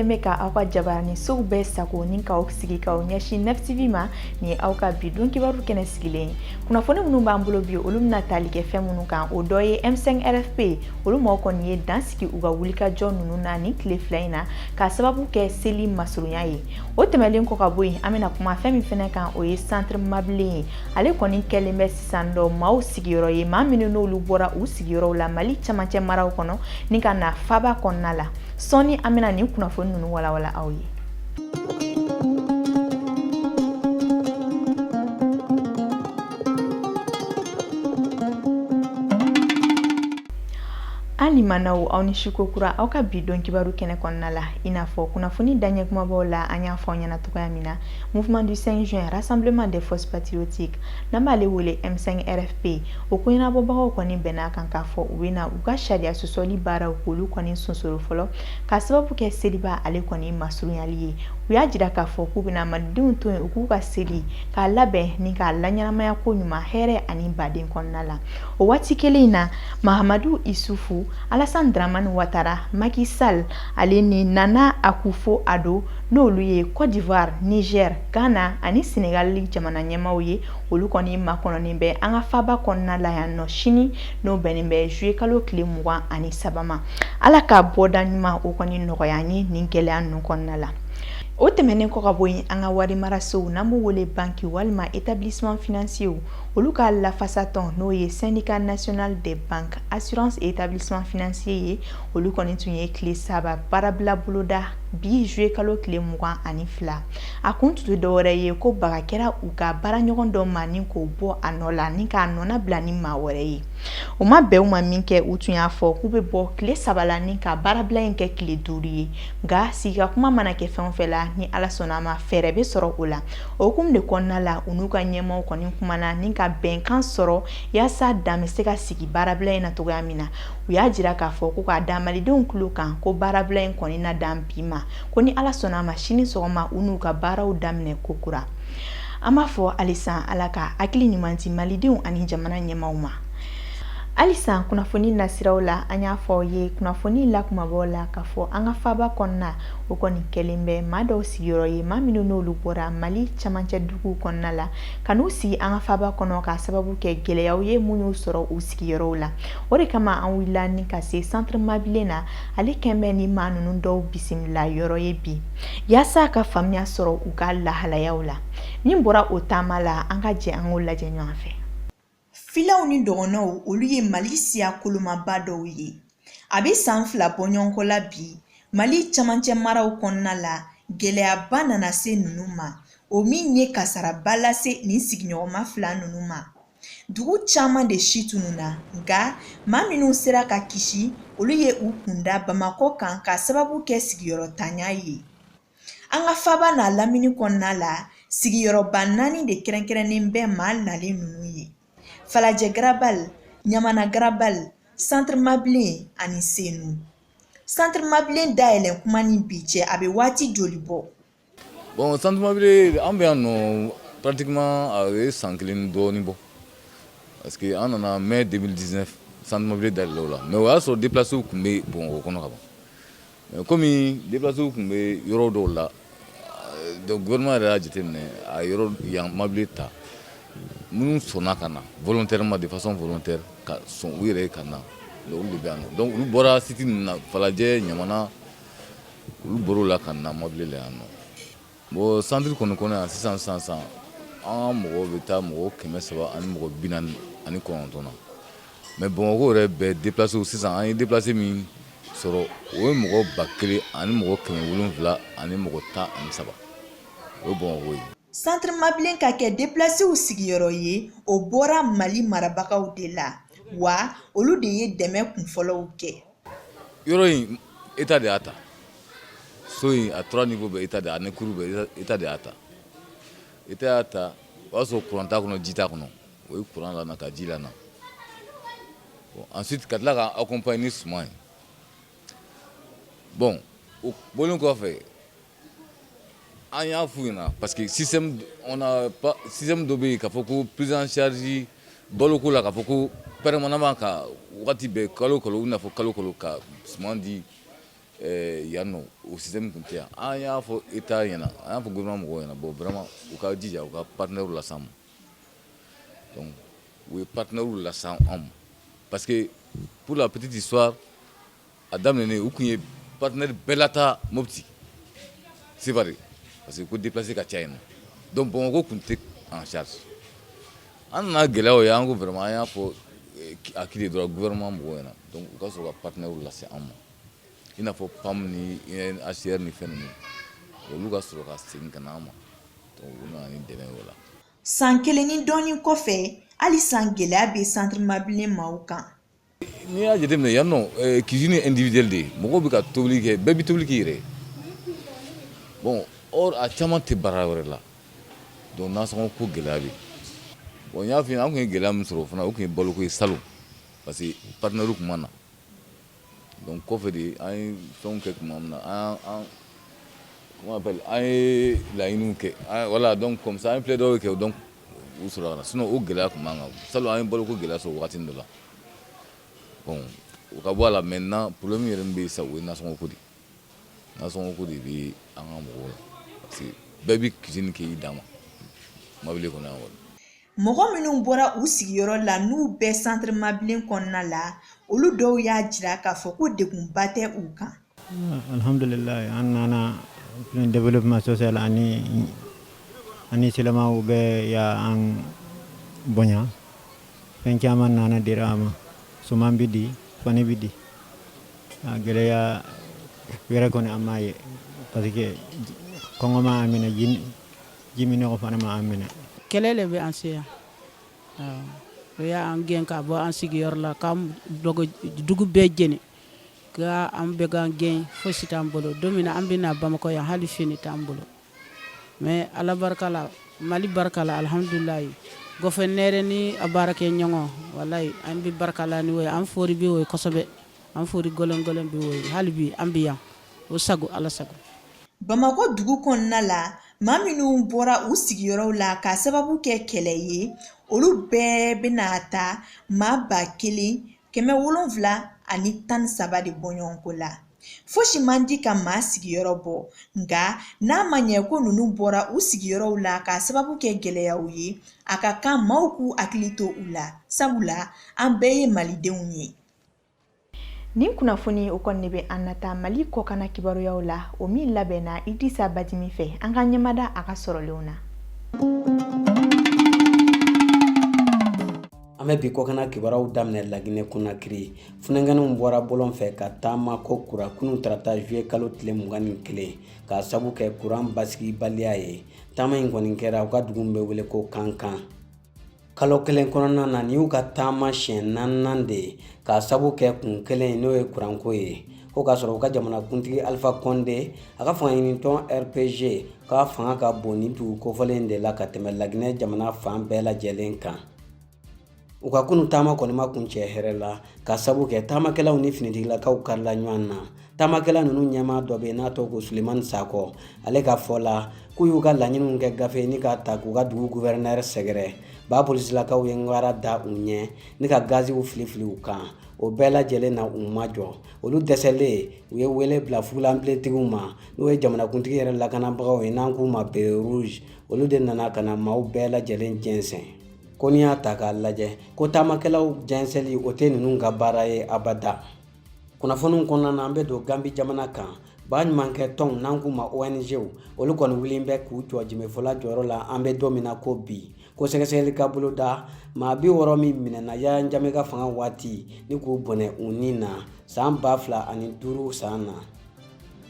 kɛlen bɛ ka aw ka jabaraninsow bɛɛ sago ni k'aw sigi k'aw ɲɛsin 9 TV ma. Nin ye aw ka bi don kibaru kɛnɛ sigilen ye. Kunnafoni minnu b'an bolo bi, olu bɛna tali kɛ fɛn minnu kan, o dɔ ye M5 RFP, olu maaw kɔni ye dan sigi u ka wulikajɔ ninnu na nin tile 2 in na, k'a sababu kɛ seli masurunya ye. O tɛmɛlen kɔ ka bɔ yen, an bɛna kuma fɛn min fɛnɛ kan, o ye centre Mabilen ye. Ale kɔni kɛlen bɛ sisan dɔ maaw sigiyɔrɔ ye, maa minnu n'olu bɔra u sigiyɔrɔw la Mali camancɛ maraw kɔnɔ ni ka na faaba kɔnɔna la. Sɔɔni an bɛna nin kunnafoni ninnu walawala aw ye. An limanaw, aw ni su ko kura aw ka bi don kibaru kɛnɛ kɔnɔna la. I n'a fɔ kunnafoni daɲɛ kumabaw la, an y'a fɔ aw ɲɛna cogoya min na, Mouvement du 5 juin, Rassemblement des forces patriotiques, n'an b'ale wele M5 RFP, o koɲɛnabɔbagaw kɔni bɛn'a kan k'a fɔ u bɛna u ka sariya sɔsɔli baaraw k'olu kɔni sonsoro fɔlɔ, k'a sababu kɛ seliba ale kɔni masurunyali ye. U y'a jira k'a fɔ k'u bɛna malidenw to yen u k'u ka seli k'a labɛn ni k'a laɲɛnamaya ko ɲuman hɛrɛ ani baden kɔnɔna la. O waati kelen in na, Mahamadu Isufu, Alassane Dramane Ouattara, Macky Sall ale ni Nana Akufo Addo, n'olu ye Côte d'Ivoire, Niger, Ghana ani Sénégal jamana ɲɛmaaw ye, olu kɔni makɔnɔnin bɛ an ka faaba kɔnɔna la yan nɔ sini, n'o bɛnnen bɛ juillet kalo tile 23 ma. Ala ka bɔda ɲuman o kɔni nɔgɔya an ye nin gɛlɛya ninnu kɔnɔna la. O tɛmɛnen kɔ ka bɔ yen, an ka wari marasow, n'an b'u wele banki walima établissement financier, olu ka lafasatɔn, n'o ye Syndicat national des banques, assurances et établissements financiers ye, olu kɔni tun ye tile 3 baarabila boloda bi juillet kalo tile 22. A kun tun tɛ dɔwɛrɛ ye ko baga kɛra u ka baaraɲɔgɔn dɔ ma ni k'o bɔ a nɔ la ni k'a nɔna bila ni maa wɛrɛ ye. O ma bɛn u ma min kɛ, u tun y'a fɔ k'u bɛ bɔ tile 3 la ni ka baarabila in kɛ tile 5 ye. Nka sigika kuma mana kɛ fɛn o fɛn la, ni Ala sɔnna a ma, fɛɛrɛ bɛ sɔrɔ o la. O hukumu de kɔnɔna la, u n'u ka ɲɛmaaw kɔni kumana ni ka bɛnkan sɔrɔ yaasa dan bɛ se ka sigi baarabila in na cogoya min na. U y'a jira k'a fɔ ko k'a da malidenw tulo kan ko baarabila in kɔni na dan bi ma, ko ni Ala sɔnna a ma, sini sɔgɔma u n'u ka baaraw daminɛ kokura. An b'a fɔ halisa Ala ka hakili ɲuman di malidenw ani jamana ɲɛmaaw ma. Halisa kunnafoni nasiraw la, an y'a fɔ aw ye kunnafoni la kumabaw la k'a fɔ an ka faaba kɔnɔna, o kɔni kɛlen bɛ maa dɔw sigiyɔrɔ ye, maa minnu n'olu bɔra Mali camancɛ duguw kɔnɔna la ka n'u sigi an ka faaba kɔnɔ, k'a sababu kɛ gɛlɛyaw ye mun y'u sɔrɔ u sigiyɔrɔw la. O de kama an wulila ni ka se centre Mabilen na, ale kɛn bɛ ni maa ninnu dɔw bisimila yɔrɔ ye bi, yaasa ka faamuya sɔrɔ u ka lahalayaw la. Min bɔra o taama la, an ka jɛ an k'o lajɛ ɲɔgɔn fɛ. Filaw ni dɔgɔnɔw, olu ye Mali siya kolomaba dɔw ye. A bɛ san 2 bɔɲɔgɔnko la bi, Mali camancɛ maraw kɔnɔna la, gɛlɛyaba nana se ninnu ma, o min ye kasaraba lase nin sigiɲɔgɔnma fila ninnu ma. Dugu caman de si tununna, nka maa minnu sera ka kisi, olu ye u kunda Bamakɔ kan k'a sababu kɛ sigiyɔrɔtanya ye. An ka faaba n'a lamini kɔnɔna la, sigiyɔrɔba 4 de kɛrɛnkɛrɛnnen bɛ maa nalen ninnu ye: Falajɛ Garabali, Ɲamana Garabali, Centre Mabilen ani Senu. Centre Mabilen dayɛlɛn kuma ni bi cɛ, a bɛ waati joli bɔ? Bon, Centre Mabilen, an bɛ yan nɔ pratiquement a ye san kelen dɔɔnin bɔ, parce que an nana mai 2019, Centre Mabilen dayɛlɛla o la, mais o y'a sɔrɔ déplacés tun bɛ Bamakɔ kɔnɔ ka ban. Komi déplacés tun bɛ yɔrɔ dɔw la, donc gouvernement yɛrɛ y'a jateminɛ, a yɔrɔ yan Mabile ta, minnu sɔnna ka na volontairement, de façon volontaire, ka sɔn u yɛrɛ ye ka na, donc olu de bɛ yan nɔ. Donc olu bɔra site ninnu na, Falajɛ, Ɲamana, olu bɔr'o la ka na Mabile la yan nɔ. Bon, centre kɔni kɔnɔ yan sisan sisan sisan, an ka mɔgɔw bɛ taa mɔgɔ 349 na, mais Bamakɔ yɛrɛ bɛɛ déplacés sisan, an ye déplacé min sɔrɔ, o ye mɔgɔ 1713, o ye Bamakɔ ye. Centre Mabilen ka kɛ déplacés sigiyɔrɔ ye, o bɔra Mali marabagaw de la wa, olu de ye dɛmɛ kunfɔlɔw kɛ. Yɔrɔ in, État de y'a ta. So in a trois niveaux bɛɛ, État de ani cour bɛɛ, État de y'a ta. État y'a ta, o y'a sɔrɔ courant t'a kɔnɔ, ji t'a kɔnɔ. O ye courant lana ka ji lana. Bon, ensuite ka tila ka accompagner ni suman ye. Bon, o bɔlen kɔfɛ, an y'a f'u ɲɛna, parce que système, on a pas système dɔ bɛ yen k'a fɔ ko prise en charge baloko la, k'a fɔ ko permanemment ka wagati bɛɛ, kalo kalo, i n'a fɔ kalo kalo ka suman di. Yan nɔ, o système tun tɛ yan. An y'a fɔ État ɲɛna, an y'a fɔ gouvernement mɔgɔw ɲɛna, bon, vraiment, u ka jija u ka partenaires las'an ma. Donc u ye partenaires las'an ma, parce que pour la petite histoire, a daminɛnen, u tun ye partenaire bɛɛ lataa Mopti, Sévaré, parce que ko déplacé ka ca yen nɔ. Donc Bamakɔ tun tɛ en charge. An nana gɛlɛyaw ye, an ko vraiment, an y'a fɔ à qui de droit, gouvernement mɔgɔw ɲɛna, donc u ka sɔrɔ ka partenaires lase an ma, i n'a fɔ PAM ni UNHCR ni fɛn ninnu, olu ka sɔrɔ ka segin ka na an ma. Donc u nana ni dɛmɛ ye o la. San kelen ni dɔɔnin kɔfɛ, halisa gɛlɛya bɛ Centre Mabilen maaw kan. N'i y'a jateminɛ yan nɔ, cuisine individuelle de ye. Mɔgɔw bɛ ka tobili kɛ, bɛɛ bɛ tobili k'i yɛrɛ ye. Bon, or a caman tɛ baara wɛrɛ la, donc nasɔngɔ ko gɛlɛya bɛ yen. Bon, n y'a f'i ɲɛna, an tun ye gɛlɛya min sɔrɔ o fana, o tun ye baloko ye salon, parce que partenaire tun ma na. Donc kɔfɛ de, an ye fɛnw kɛ tuma min na, an comment on appelle, an ye laɲiniw kɛ, voilà, donc comme ça an ye plaidoyer kɛ, donc u sɔrɔ ka na. Sinon o gɛlɛya tun b'an kan salon, an ye baloko gɛlɛya sɔrɔ wagati dɔ la. Bon, o ka bɔ a la, maintenant problème yɛrɛ min bɛ yen sisan, o ye nasɔngɔ ko de ye. Nasɔngɔ ko de bɛ an ka mɔgɔw la, parce que bɛɛ bɛ cuisine kɛ i dan ma mobili kɔnɔ yan kɔni. Mɔgɔ minnu bɔra u sigiyɔrɔ la, n'u bɛɛ Centre Mabilen kɔnɔna la, olu dɔw y'a jira k'a fɔ ko degunba tɛ u kan. Alhamdulilayi, an nana développement social ani silamaw bɛɛ y'an bonya. Fɛn caman nana dira a ma, suman bi di, fani bi di. A gɛlɛya wɛrɛ kɔni an m'a ye, parce que kɔngɔ ma an minɛ, ji minɔgɔ fana ma an minɛ. Kɛlɛ le bɛ an se yan. O y'an gɛn ka bɔ an sigiyɔrɔ la, k'an dugu bɛɛ jeni, ka an bɛɛ k'an gɛn. Fosi t'an bolo. Don min na an bɛ na Bamakɔ yan, hali fini t'an bolo. Mais Ala barika la, Mali barika la, alhamdulilayi, gouverneur ni a baarakɛ ɲɔgɔn, walayi, an bɛ barika la ni o ye. An fori bɛ o ye kosɛbɛ, an fori gɔlɛn gɔlɛn bɛ o ye. Hali bi an bɛ yan, o sago, Ala sago. Bamakɔ dugu kɔnɔna la, maa minnu bɔra u sigiyɔrɔw la k'a sababu kɛ kɛlɛ ye, olu bɛɛ bɛna ta maa 1713 de bɔɲɔgɔnko la. Fosi man di ka maa sigiyɔrɔ bɔ, nka n'a ma ɲɛ ko ninnu bɔra u sigiyɔrɔw la k'a sababu kɛ gɛlɛyaw ye, a ka kan maaw k'u hakili to u la, sabula an bɛɛ ye malidenw ye. Nin kunnafoni o kɔni de bɛ an nata Mali kɔkanna kibaruyaw la, o min labɛnna Idrissa Badimi fɛ. An ka ɲɛmada a ka sɔrɔlenw na. An bɛ bi kɔkanna kibaruyaw daminɛ Laginɛ Konakiri. Funankɛninw bɔra bɔlɔn fɛ ka taama ko kura kunun tarata juillet kalo tile 21, k'a sabu kɛ kuran basigibaliya ye. Taama in kɔni kɛra u ka dugu min bɛ wele ko Kankan. Kalo kelen kɔnɔna na, nin y'u ka taama siɲɛ naaninan de ye, k'a sabu kɛ kun kelen, n'o ye kuranko ye. Ko k'a sɔrɔ u ka jamanakuntigi Alpha Condé, a ka fangaɲinitɔn RPG, k'a fanga ka bon ni dugu kofɔlen de la ka tɛmɛ Laginɛ jamana fan bɛɛ lajɛlen kan. U ka kunu taama kɔni ma kuncɛ hɛrɛ la, ka sabu kɛ taamakɛlaw ni finitigilakaw karila ɲɔgɔn na. Taamakɛla ninnu ɲɛmaa dɔ bɛ yen n'a tɔgɔ ko Sulemani Sakɔ, ale ka fɔ la k'u y'u ka laɲiniw kɛ gafe ni k'a ta k'u ka dugu guvɛrɛnɛri sɛgɛrɛ. Ba polisilakaw ye ŋara da u ɲɛ ni ka gaziw filifili u kan. O bɛɛ lajɛlen na, u ma jɔ. Olu dɛsɛlen, u ye wele bila fugulanbilentigiw ma, n'o ye jamanakuntigi yɛrɛ lakanabagaw ye, n'an k'u ma béret rouge. Olu de nana ka na maaw bɛɛ lajɛlen jɛnsɛn. Ko n'i y'a ta k'a lajɛ, ko taamakɛlaw jɛnsɛnli, o tɛ ninnu ka baara ye abada. Kunnafoniw kɔnɔna na, an bɛ don Gambi jamana kan. Baɲumankɛ tɔnw, n'an k'u ma ONGw, olu kɔni wulilen bɛ k'u jɔ jimefɔla jɔyɔrɔ la an bɛ don min na ko bi, ko sɛgɛsɛgɛli ka boloda maa 60 min minɛna Yaya Jame ka fanga waati ni k'u bɔnɛ u ni na san 2005 san na.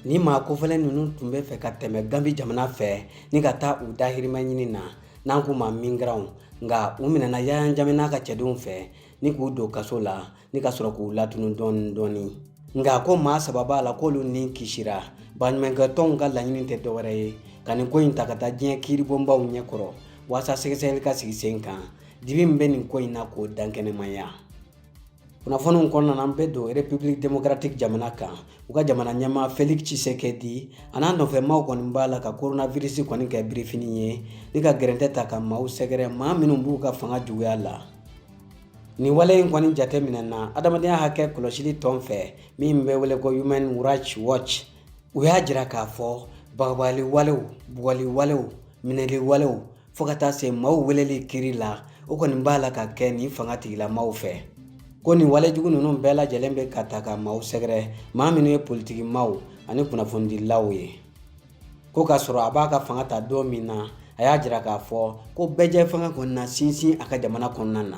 Ni maa kofɔlen ninnu tun bɛ fɛ ka tɛmɛ Gambi jamana fɛ ni ka taa u dahirimɛ ɲini na, n'an k'u ma migranw, nka u minɛna Yaya Jame n'a ka cɛdenw fɛ ni k'u don kaso la ni ka sɔrɔ k'u latunu dɔɔni dɔɔni. Nka ko maa saba b'a la k'olu ni kisira. Baɲumankɛ tɔnw ka laɲini tɛ dɔwɛrɛ ye ka nin ko in ta ka taa diɲɛ kiiribonbaw ɲɛkɔrɔ, waasa sɛgɛsɛgɛli ka sigi sen kan, dibi min bɛ nin ko in na, k'o dankɛnɛmaya. Kunnafoniw kɔnɔna na, an bɛ don République démocratique jamana kan. U ka jamana ɲɛmaa Félix Tshisekedi a n'a nɔfɛmaaw kɔni b'a la ka coronavirus kɔni kɛ birifini ye ni ka gɛrɛntɛ ta ka maaw sɛgɛrɛ, maa minnu b'u ka fanga juguya la. Nin wale in kɔni jateminɛna adamadenya hakɛ kɔlɔsili tɔn fɛ min bɛ wele ko Human Rights Watch. U y'a jira k'a fɔ bagabagali walew, bugɔli walew, minɛli walew fo ka taa se maaw weleli kiri la, o kɔni b'a la ka kɛ nin fanga tigilamaw fɛ. Ko nin walejugu ninnu bɛɛ lajɛlen bɛ ka ta ka maaw sɛgɛrɛ, maa minnu ye politiki maaw ani kunnafonidilaw ye. Ko k'a sɔrɔ a b'a ka fanga ta don min na, a y'a jira k'a fɔ ko bɛɛjɛ fanga kɔni na sinsin a ka jamana kɔnɔna na.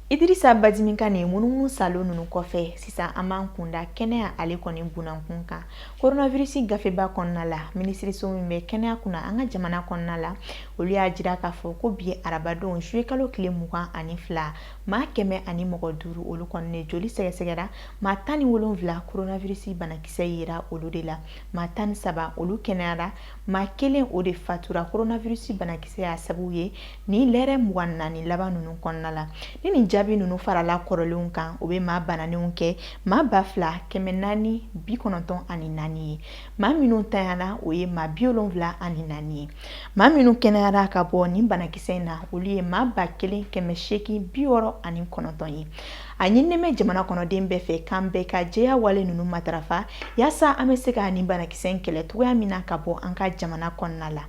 Idirisa Badimi ka nin munumunu salo ninnu kɔfɛ, sisan an b'an kunda kɛnɛya ale kɔni bunankun kan. Coronavirus gafeba kɔnɔna la, minisiriso min bɛ kɛnɛya kunna an ka jamana kɔnɔna la, olu y'a jira k'a fɔ ko bi arabadon juillet kalo tile 22, maa 105 olu kɔni de joli sɛgɛsɛgɛra, maa 17 coronavirus banakisɛ yera olu de la, maa 13 olu kɛnɛyara, maa kelen o de fatura coronavirus banakisɛ y'a sababu ye nin lɛrɛ 24 laban ninnu kɔnɔna la. Ni nin jaabi ninnu farala kɔrɔlenw kan, o bɛ maa bananenw kɛ maa 2494 ye. Maa minnu tanyana, o ye maa 74 ye. Maa minnu kɛnɛyara ka bɔ nin banakisɛ in na, olu ye maa 1869 ye. A ɲininen bɛ jamana kɔnɔden bɛɛ fɛ k'an bɛɛ ka jɛya wale ninnu matarafa yaasa an bɛ se ka nin banakisɛ in kɛlɛ cogoya min na ka bɔ an ka jamana kɔnɔna la.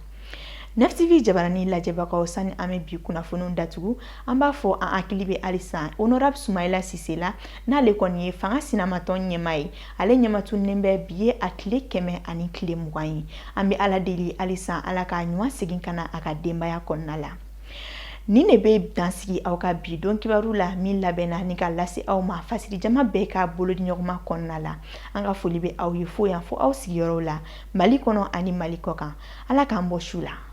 Nef TV jabarani lajɛbagaw, sani an bɛ bi kunnafoniw datugu, an b'a fɔ an hakili bɛ halisa honorable Sumayila Sise la, n'ale kɔni ye fanga sinamatɔn ɲɛmaa ye. Ale ɲɛmatunnen bɛ bi ye a tile 120 ye. An bɛ Ala deli halisa Ala k'a ɲuman segin ka na a ka denbaya kɔnɔna la. Nin de bɛ dansigi aw ka bi don kibaru la min labɛnna ni ka lase aw ma fasirijama bɛɛ ka bolodiɲɔgɔnma kɔnɔna la. An ka foli bɛ aw ye fo yan fo aw sigiyɔrɔw la, Mali kɔnɔ ani Mali kɔkan. Ala k'an bɔ su la.